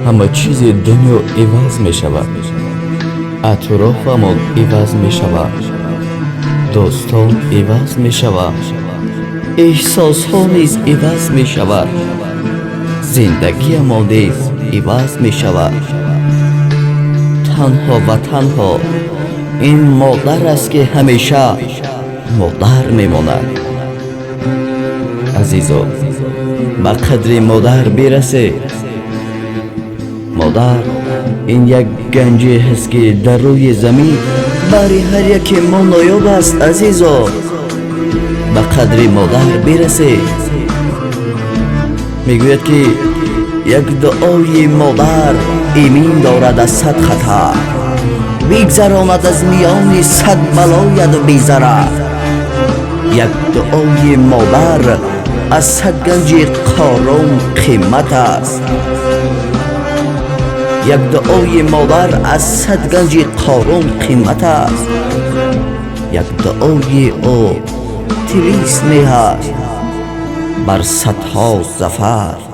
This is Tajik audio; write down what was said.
Ҳама чизи дунё иваз мешавад, атрофамон иваз мешавад, дӯстон иваз мешаванд, эҳсосҳо низ иваз мешавад, зиндагиамон низ иваз мешавад. Танҳо ва танҳо ин модар аст, ки ҳамеша модар мемонад. Азизо, ба қадри модар бирасед. Модар ин як ганҷе ҳаст, ки дар рӯи замин барои ҳар яке мо ноёб аст. Азизо, ба қадри модар бирасед. Мегӯяд, ки як дуои модар имин дорад аз сад хатар, бигзаронад аз миёни сад балояду безарар. Як дуои модар аз сад ганҷи Қорун қимат аст. Як дуои модар аз сад ганҷи Қорун қимат аст. Як дуои ӯ тилисме ҳаст бар садҳо зафар.